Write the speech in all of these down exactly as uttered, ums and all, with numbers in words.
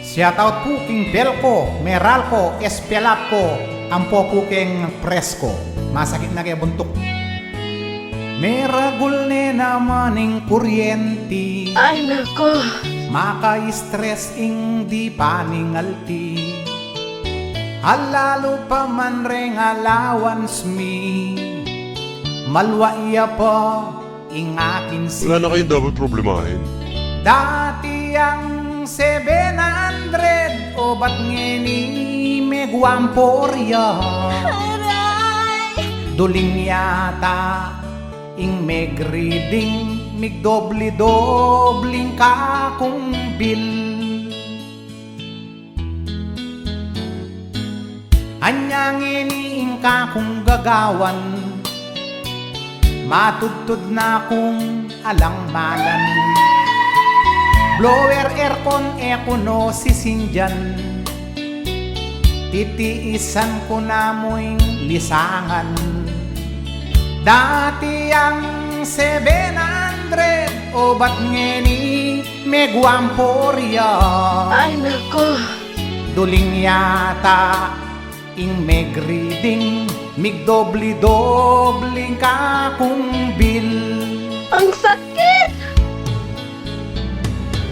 Shout out pu king Belco, Meralco, Espelapco, ampo pu king Presco. Masakit na ke buntuk. Meragul ne naman ing kuryenti. Ay, nako. Maka-stress ing dipa ning alti. Alalu pa man reng allowance mi. Malwa ya pa ing akin si. Wala na kayong dapat problemahin. Dati yang seven hundred, o ba't ngeni megwampu ya? Aray! Duling yata ing megriding, migdobli-dobling kakung bill. Anya ngeni ing kakung gagawan, matudtud na kung alang malan. Blower, aircon, e ku no sisindian, titiisan ku na mu ing lisangan. Dati yang seven hundred, o ba't ngeni megwampu ya? Ay, nako. Duling yata ing megriding, migdobli-dobling kakung bill. Ang sakit!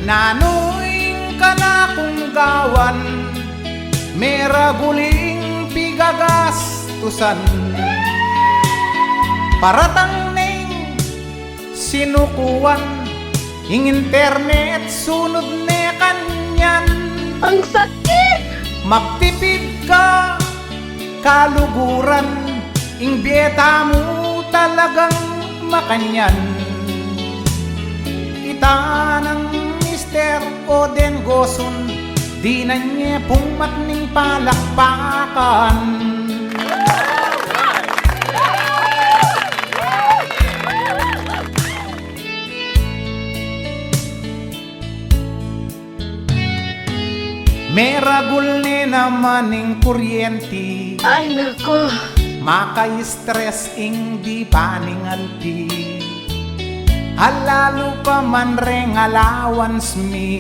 Nanu ing kanakung gawan, meragul ing pigagastusan. Paratang neng sinukuan, ing internet sunud ne kanyan. Ang sakit! Magtipid ka kaluguran, ing bie tamu talagang makanyan. Ita nang Mister Oden Gosun, dinan ye pung matning palakpakan. Meragul ne naman ing kuryenti. Ay, nako. Maka-stress ing dipa ning alti. Alalu pa man reng allowance mi.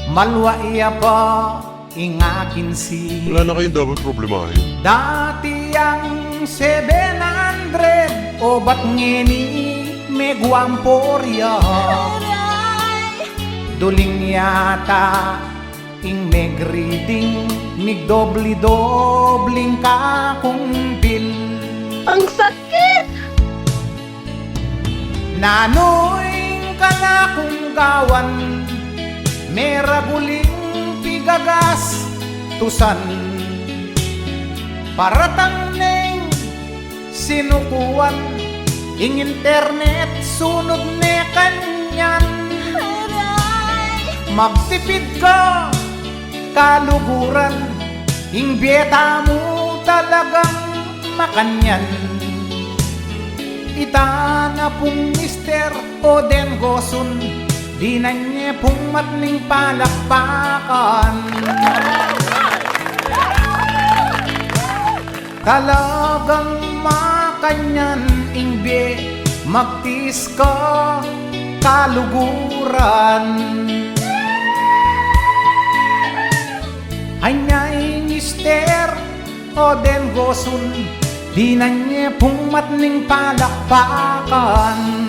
Malwa ya pa ing akin si. Wala na kayong dapat problemahin. Dati yang seven hundred, o ba't ngeni megwampu ya? Aray! Duling yata ing megriding, migdobli-dobling kakung bill. Ang sakit! Nanu ing kanakung gawan, meragul ing pigagastusan. Paratang neng sinukuan, ing internet sunud ne kanyan. Aray! Magtipid ka kaluguran, ing bie tamu talagang makanyan. Ita na pung Mister Oden Gosun, dinan ye pung matning palakpakan. Talagang makanyan ing bie, magtiis ka kaluguran. Anya i Mister Oden Gosun, dinan ye pung matning palakpakan.